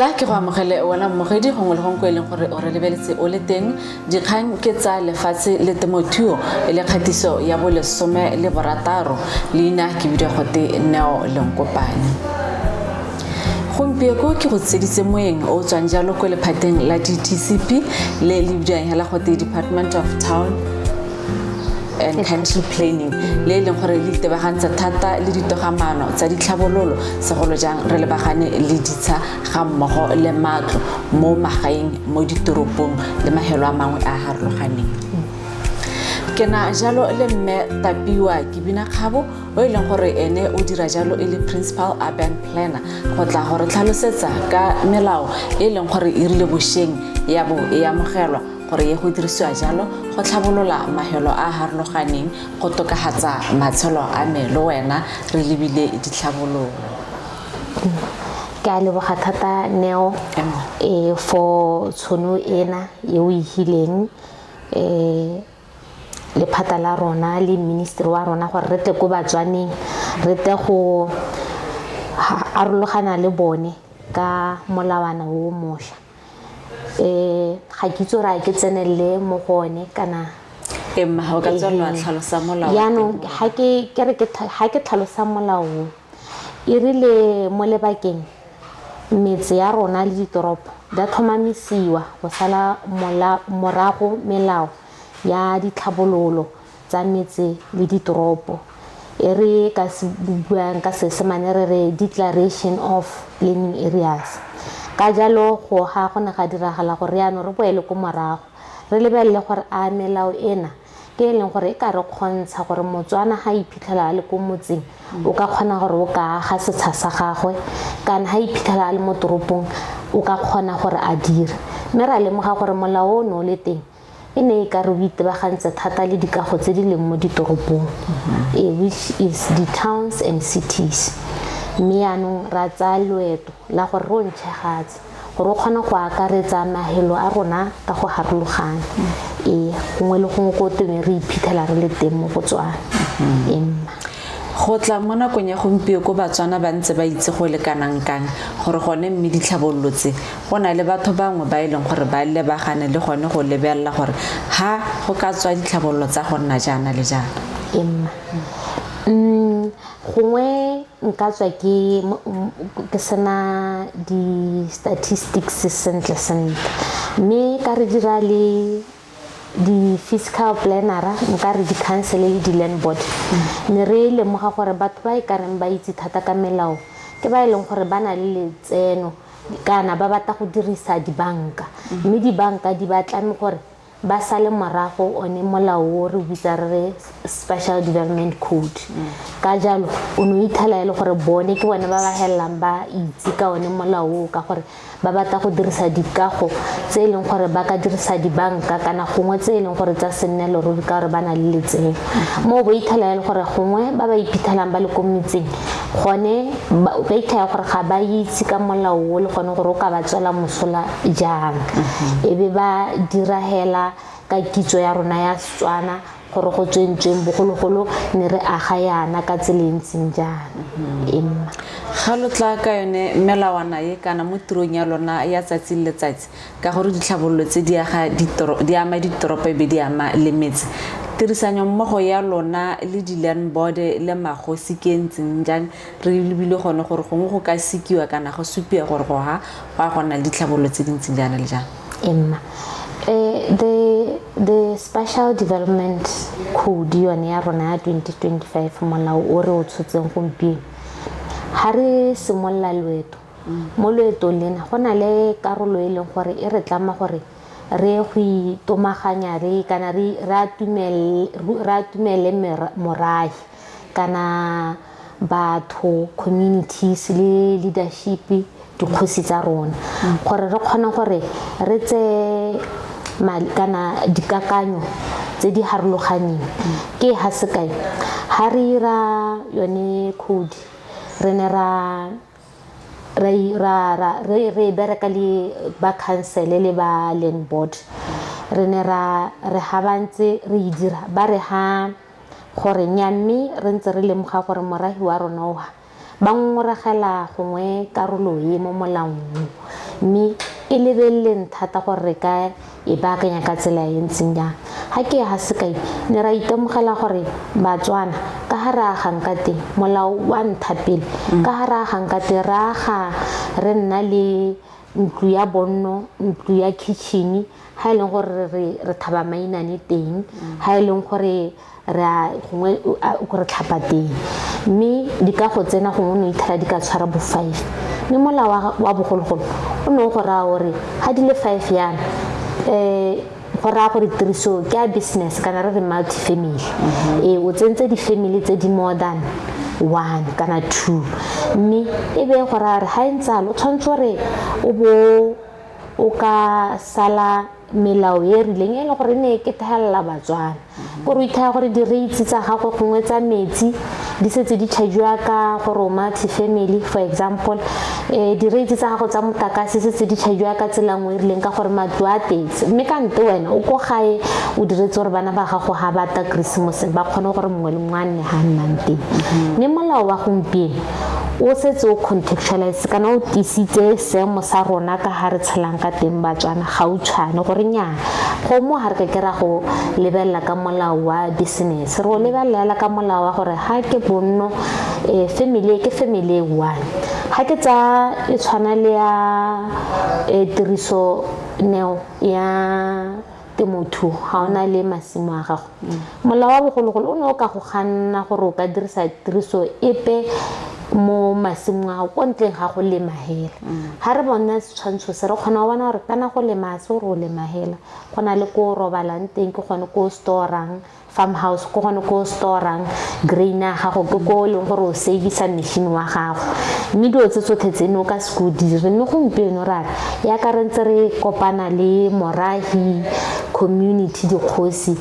Tla ke go amogele wena mmogedi gongwe le gongwe ko e leng gore o re lebeletse o le teng. Dikgang ke tsa lefatshe le temothuo e le kgatiso ya bolesome le borataro. Leina ke bidiwa gote Neo Lenkopane. Gompieko ke go tseditse moeng o tswang jalo ko lephateng la DTCP le le bidiwang hela gote Department of Town and Country Planning, le e leng gore le itebagantse thata le ditogamaano tsa ditlhabololo, segolo jang re lebagane le ditsha ga mmogo le matlo mo magaeng, mo ditoropong le mahelo a mangwe a a harologaneng. Ke na jalo le mme Tapiwa Kebinakgabo, o e leng gore ene o dira jalo e le principal urban planner, go tla gore tlhalosetsa ka melao e leng gore e rile bošeng ya bo e amogelwa gore ye go dirisiwa jalo go tlhabolola mahelo a a harologaneng go tokafatsa matshelo a me le wena re lebile ditlhabololo. Ke a leboga thata, Neo, for tshono ena e o e hileng lephata la rona le ministry wa rona gore re tle ko Batswaneng, re tle go arologana le bone ka molawana o mošwa. Ga ke itse gore a ke tsenelele mo go one kana? Emma, o ka tswelela tlhalosa molao. Yaanong ga ke ke re ga ke tlhalosa molao o, e rile mo lebakeng metse ya rona le ditoropo di a tlhomamisiwa go sala morago melao ya ditlhabololo tsa metse le ditoropo, e re ka se buang ka Seesemane re re Declaration of Planning Areas. Ka jalo go ga go ne ga diragala gore yaanong re boele ko morago, re lebelele gore a melao ena ke e leng gore e ka re kgontsha gore Motswana ga iphitlhela a le ko motseng o ka kgona gore o ka aga setsha sa gagwe, kana ga iphitlhela a le mo toropong o ka kgona gore a dire. Mme ra lemoga gore molao o ne o le teng e ne e ka re o itebagantse thata le dikago tse di leng mo ditoropong, which is the towns and cities. Mme yaanong ra tsaya loeto la gore re o ntšhegatse gore o kgone go akaretsa mahelo a rona ka go harologana, ee, gongwe le gongwe ko teng re iphitlhela re le teng mo Botswana, emma. Go tla mo nakong ya gompieko ko Batswana ba ntse ba itse go le kanang kang gore gone mme ditlhabololo tse go na le batho bangwe ba e leng gore ba lebagane le gone go lebelela gore ha go ka tswa ditlhabololo tsa go nna jaana le jaana? Emma, gongwe nka tswa ke sena di-statistics sentle sentle, mme ka re dira le di-physical plannera, nka re di-council le di-land board, ne re lemoga gore batho ba e ka reng ba itse thata ka melao ke ba e leng gore ba na le letseno kana ba batla go dirisa dibanka, mme dibanka di ba tlame gore ba sale morago one molao o re bitsa re re Special Development Code. Ka jalo o ne o ithela e le gore bone ke bone ba ba helelang ba itse ka one molao o, ka gore ba batla go dirisa dikago tse e leng gore ba ka dirisa dibanka kana gongwe tse e leng gore tsa se nne leruri ka gore ba na le letseno. Moo bo ithela e le gore gongwe ba ba iphitlhelang ba le ko metseng gone ba ithaya gore ga ba itse ka molao o le gone gore o ka ba tswela mosola jang, e be ba dira hela ka kitso ya rona ya Setswana gore go tswentsweng bogologolo ne re aga yana ka tsela e ntseng jaana, emma. Ga lo tla ka yone melawana e kana mo tirong ya lona ya tsatsi le letsatsi, ka gore ditlhabololo tse di aga di ama ditoropo e be di ama le metse, tirisanyo mmogo ya lona le di-land board le magosi ke e ntseng jang, re lebile gone gore gongwe go ka sekiwa kana go supiwa gore go ha go a go nna le ditlhabololo tse di ntseng jaana le jang? Emma, the Special Development Code yone ya rona ya 2025, molao o re o tshotseng gompieno, ga re simolola loeto mo loetong lena go na le karolo e leng gore e re tlama gore re go itomaganya re kana re atumele morahi kana batho, communities le leadership, dikgosi tsa rona, gore re kgone gore re tseye kana dikakanyo tse di harologaneng. Ke ha sekai, ha re ira yone code, re ne ra re bereka le ba council le ba land board. Re ne ra re ha ba ntse re e dira, ba re ha gore nya, mme re ntse re lemoga gore morahi wa rona oa ba ngongoregela gongwe karolo e mo molaong. Mme e lebeleleng thata gore re ka e baakanya ka tsela e ntseng jang. Ga ke ya ga sekai, ne ra itemogela gore Batswana ka ga re agang ka teng, molao wa ntha pele, ka ga re agang ka teng, re aga re nna le ntlo ya bonno, ntlo ya kitchen, ga e leng gore re thaba mainane teng, ga e leng gore re a gongwe re tlhapa teng. Mme dikago tsena gongwe o ne o ithela di ka tshwara bo 5. Mme molao wa bogologolo o ne o go raya gore ga di le 5 yana, go raya gore tiriso ke ya business kana re re multi-family. O tsentse di-family tse di more than 1 kana 2. Mme e be go raya gore ga e ntse jalo, o tshwanetse gore o bo o ka sala melao e rileng e leng gore e ne e ketegelela Batswana. Gore o ithaya gore di-rates tsa gago gongwe tsa metsi di setse di charge-iwa ka gore o multi-family, for example, di-rates tsa gago tsa motlakase setse di charge-iwa ka tsela nngwe e rileng ka gore matlo a tetse. Mme ka nte wena o ko gae o diretse gore bana ba gago ga ba ta Christmas ba kgone gore mongwe le mongwe a nne ga a nnang teng. Mme molao wa gompieno o setse o contextualize kana o tiisitse seemo sa rona ka ga re tshelang ka teng Batswana gautshwane gore nnyaa, go mo ga re ka ke ra go lebelela ka molao wa business, re o lebelela ka molao wa gore ga ke bonno, family ke family e one. Ga ke tsa e tshwana le ya tiriso neo ya temothuo, ga ona le masimo a gago. Molao wa bogologolo o ne o ka go ganna gore o ka dirisa tiriso epe mo masimong a gago ko ntleng ga go lema hela. Ga re bona setshwantsho se, re kgona go bona gore kana go lema se gore o lema hela, go na le ko o robalang teng, ke gone ko o store-ang farmhouse, ke gone ko o store-ang grain ya gago, ke ko o leng gore o servisa machine wa gago. Mme dilo tse tsotlhe tseno o ka se ke o dire. Mme gompieno ra re yaka re ntse re kopana le morahi, community, dikgosi,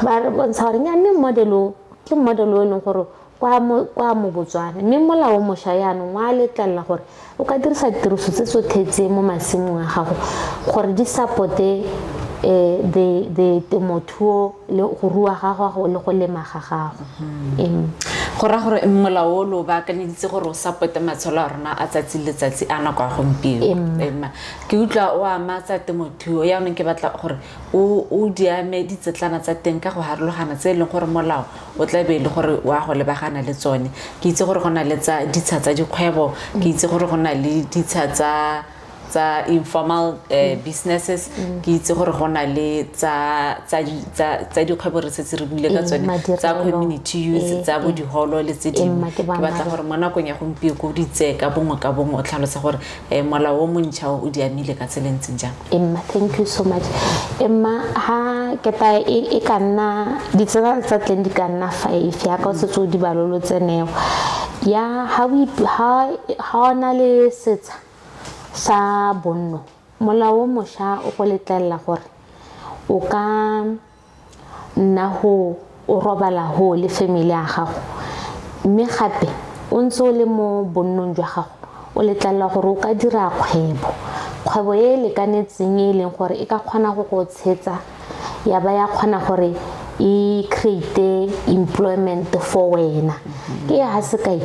ba re bontsha gore nnyaa, mme model o ke model o e leng gore kwa mo Botswana. Mme molao o mošwa jaanong wa letlelela gore o ka dirisa tiriso tse tsotlhe tse mo masimong a gago gore di supporte the temothuo le go rua ga gago le go lema ga gago. Go raya gore molao o lo baakanyeditse gore o supporte matshelo a rona a tsatsi le letsatsi a nako ya gompieno. Ke utlwa o ama tsa temothuo, jaanong ke batla gore o di ame ditsetlana tsa teng ka go harologana tse e leng gore molao o tla be e le gore wa go lebagana le tsone. Ke itse gore go na le tsa ditsha tsa dikgwebo, ke itse gore go na le ditsha tsa informal businesses, ke itse gore go na le tsa dikgwebo re setse re buile ka tsone, tsa community use, tsa bo diholo le tse dingwe. Ke batla gore mo nakong ya gompieno o di tseye ka bongwe ka bongwe o tlhalose gore molao o montšha o di amile ka tsela e ntseng jang. Emma, thank you so much. Emma, ha ke ta e ka nna ditsela tsa teng di ka nna 5 ya ka o setse o di balolotse neo. Ya ha o na le setsha sa bonno, molao o mošwa o go letlelela gore o ka nna go o robala go le family ya gago, mme gape o ntse o le mo bonnong jwa gago o letlelela gore o ka dira kgwebo, kgwebo e e lekanetseng e leng gore e ka kgona go go tshetsa ya ba ya kgona gore e create employment for wena. Ke ya sekai,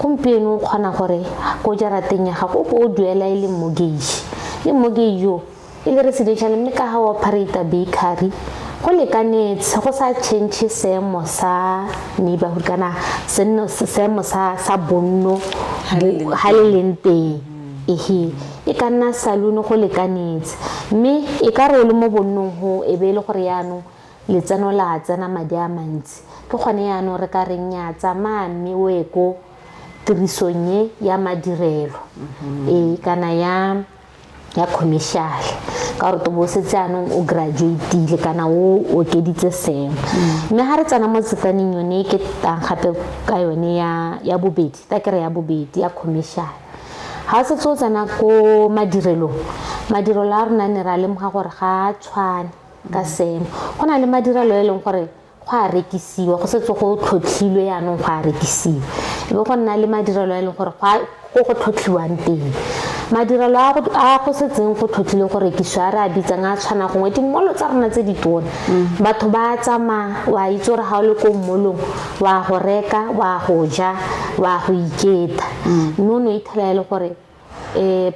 gompieno o kgona gore ko jarateng ya gago o bo o duela e le mortgage, le mortgage yo e le residential, mme ka ga o operate bakery go lekanetse, go sa change seemo sa neighborhood kana seemo sa bonno ga le leng teng. Ehe, e ka nna saloon go lekanetse, mme e ka re o le mo bonnong go e be e le gore jaanong letseno la tsena madi a mantsi, ke gone jaanong re ka reng ya tsamaya mme o ye ko tirisong e ya madirelo kana ya commercial, ka gore to bo setse jaanong o graduate-ile kana o okeditse seemo. Mme ga re tsena mo tsetsaneng yone e ke tang gape ka yone ya bobedi, ta kere ya bobedi ya commercial, ga o setse o tsena ko madirelong, madirelo a rona ne ra lemoga gore ga a tshwane ka seemo. Go na le madirelo e leng gore go a rekisiwa, go setse go tlhotlhilwe jaanong go a rekisiwa, e be go nna le madirelo a e leng gore go go tlhotlhiwang teng. Madirelo a go setseng go tlhotlhile go rekisiwa a re a bitsang a tshwana gongwe dimolo tsa rona tse ditona, batho ba tsamaya, wa itse gore ga o le ko mmolong wa go reka, wa go ja, wa go iketa, mme o ne o ithela e le gore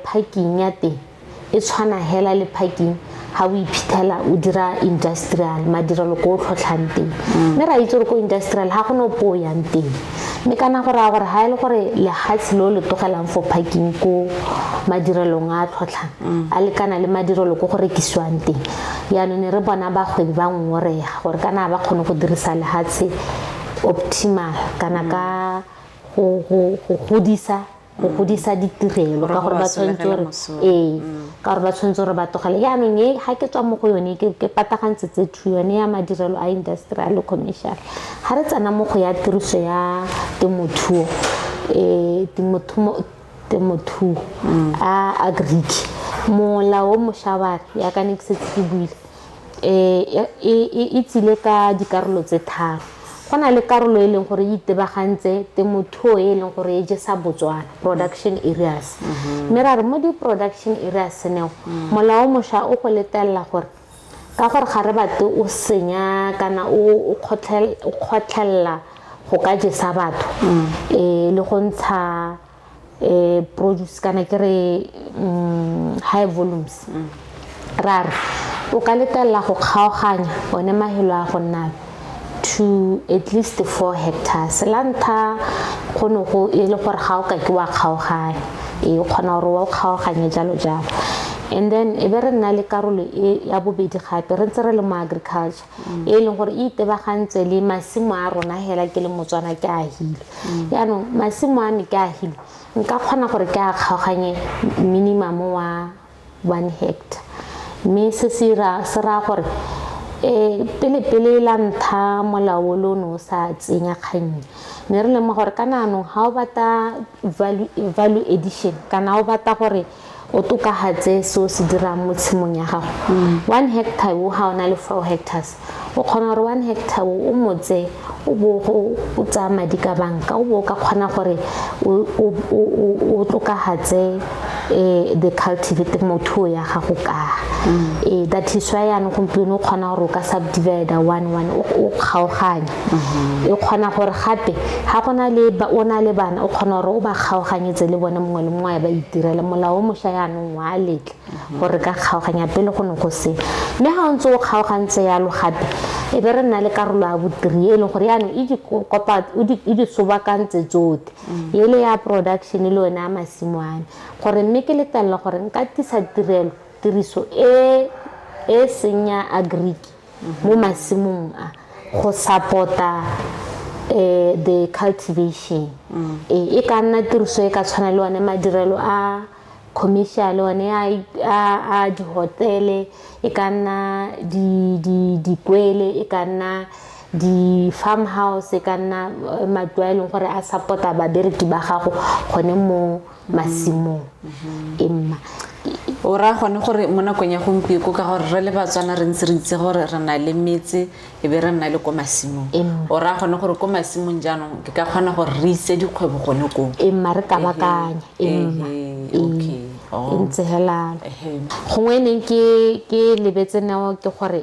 parking ya teng E tshwana hela le parking ga o iphitlhela o dira industrial madirelo ko o tlhotlhang teng, mme ra itse gore ko industrial ga gone opo o yang teng. Mme kana go raya gore ga e le gore lehatshe le o le tlogelang for parking ko madirelong a a tlhotlhang a lekana le madirelo ko go rekisiwang teng, yaanong ne re bona bagwebi ba ngongorega gore kana ba kgone go dirisa lehatshe optimal kana ka go godisa ditirelo, ka gore ba tshwanetse gore ee, ka gore ba tshwanetse gore ba tlogele. Yaanong e ga ke tswa mo go yone, ke patagantse tse two, yone ya madirelo a industrial le commercial. Ga re tsena mo go ya tiriso ya temothuo, temothuo a agric, molao o mošwa wa re yaka ne ke setse ke buile, e tsile ka dikarolo tse tharo. Go na le karolo e leng gore e itebagantse temothuo e leng gore e jesa Botswana, production areas. Mme ra re mo di-production areas neo, molao o mošwa o go letelela gore ka gore ga re batle o senya kana o kgotlhella go ka jesa batho, le go ntsha produce kana ke re high volumes, ra re o ka letelela go kgaoganya one mahelo a go nna to at least 4 hectares. La ntlha go ne go e le gore ga o ka ke wa kgaoganya, o kgona gore wa o kgaoganye jalo jalo. And then e be re nna le karolo e ya bobedi gape re ntse re le mo agriculture, e leng gore e itebagantse le masimo a rona hela ke le Motswana ke a hile. Yaanong masimo a me ke a hile, nka kgona gore ke a kgaoganye minimum wa 1 hectare. Mme se se raya gore pele pele la ntlha molao o ne o sa tsenya kgang, mme re lemoga gore kana anong ga o batla value addition kana o batla gore o tokafatse se o se dirang mo tshimong ya gago, 1 hectare o ga o na le 4 hectares, o kgona gore 1 hectare o motse o bo o tsaya madi ka banka, o bo o ka kgona gore o tokafatse the cultivated motho ya gago ka. That is why yaanong gompieno o kgona gore o ka subdivide 1-1, o kgaoganya. E kgona gore gape ga go na le o na le bana, o kgona gore o ba kgaoganyetse le bone mongwe le mongwe ba itirele. Molao o mošwa yaanong wa letla gore ka kgaoganya, pele go ne go se. Mme ga o ntse o kgaogantse yalo gape, e be re nna le karolo ya botiri e leng gore yaanong e di sobakantse tsotlhe, ele ya production le yone ya masimo a me, gore mme ke letelela gore nka tlisa tiriso e seng ya agric mo masimong a go support-a the cultivation. E ka nna tiriso e ka tshwana le one madirelo a commercial, one a dihotele, e ka nna dikwele, e ka nna di-farm house, e ka nna matlo a e leng gore a support-a babereki ba gago gone mo masimong. Emma o raya gone gore mo nakong ya gompieko, ka gore re le Batswana re ntse re itse gore re na le metse e be re nna le ko masimong, o raya gone gore ko masimong jaanong ke ka kgona gore re ise dikgwebo gone koo. Emma re kabakanya. Emma okay, e ntse hela. Gongwe neng ke lebetse neo ke gore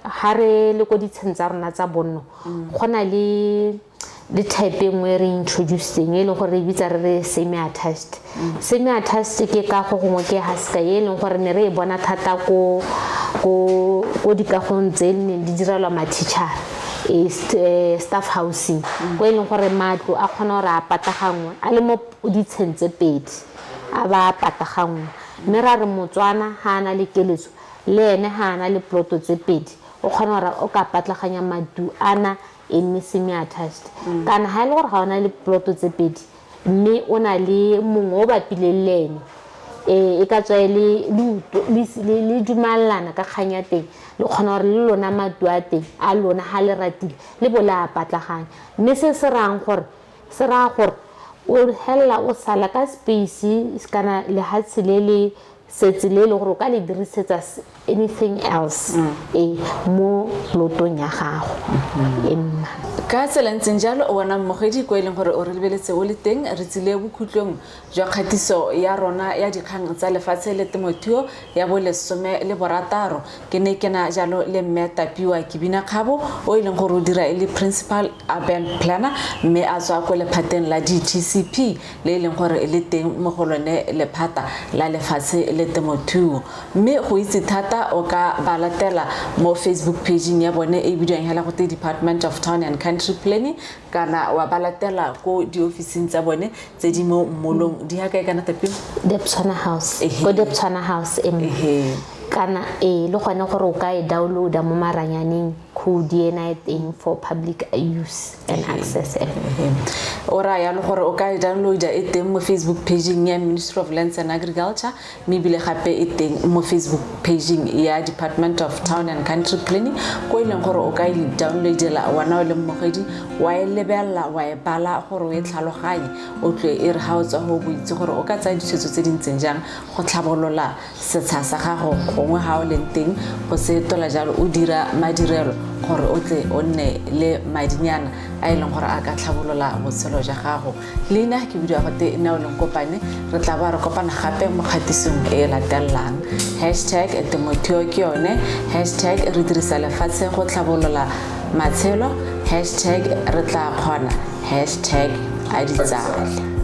ha re le ko ditsheng tsa rona tsa bonno, go na le type e nngwe re introducing e leng gore re bitsa re re semi attached. Semi attached ke ka go gongwe ke ha sekai e leng gore ne re e bona thata ko dikagong tse neng di direlwa ma-teacher, staff housing, ko e leng gore matlo a kgona gore a patagangwe a le mo ditsheng tse pedi, a ba patagangwe. Mme ra re Motswana ga a na le keletso le ene ga a na le ploto tse pedi, o kgona gore o ka patlaganya madu ana e nne semi attached. Kana ha e le gore ga o na le ploto tse pedi mme o na le mongwe o bapileng le ene, e ka tswa e le dumellana ka kgang ya teng, le kgona gore le lona madu a teng a lona ha le ratile le bo le a patlaganya. Mme se se rayang gore se raya gore o hella o sala ka space kana lehatshe le le setse le leng gore o ka le dirisetsa anything else mo plotong ya gago. Emma Ka tsela ntseng jalo, o bona mmogedi ko e leng gore o re lebeletse o le teng, re tsile bokhutlong jwa kgatiso ya rona ya dikgang tsa lefatshe le temothuo ya bolesome le borataro. Ke ne ke na jalo le mme Tapiwa Kibina Kgabo, o e leng gore o dira e le principal urban planner, mme a tswa ko lephateng la DTCP le e leng gore le teng mo go lone lephata la lefatshe le temothuo. Mme go itse thata, o ka ba latela mo Facebook pageng ya bone e bidiwang hela gote Department of Town and Country Planning, kana wa ba latela ko diofising tsa bone tse di mo mmolong di ha kae kana, Tapiwa? Debswana House. Ko Debswana House. Kana e le gone gore o ka e downloada mo maranyaneng, code ena e teng for public use and access. O raya le gore o ka e downloada, e teng mo Facebook pageng ya Ministry of Lands and Agriculture, mme ebile gape e teng mo Facebook pageng ya Department of Town and Country Planning, ko e leng gore o ka e downloadela wena o le mmogedi, wa e lebelela, wa e bala gore o e tlhaloganye, o tle e re ga o tswa go bo itse gore o ka tsaya ditshwetso tse di ntseng jang go tlhabolola setsha sa gago, gongwe ga o leng teng go se etola jalo, o dira madirelo gore o tle o nne le madinyana a e leng gore a ka tlhabolola botshelo jwa gago. Leina ke bidiwa gote nna o leng kopane. Re tla ba re kopana gape mo kgatisong e e latelang. #Temothuo ke yone, #ReDirisaLefatshe go tlhabolola matshelo, #ReTlaKgona, #ADitsale.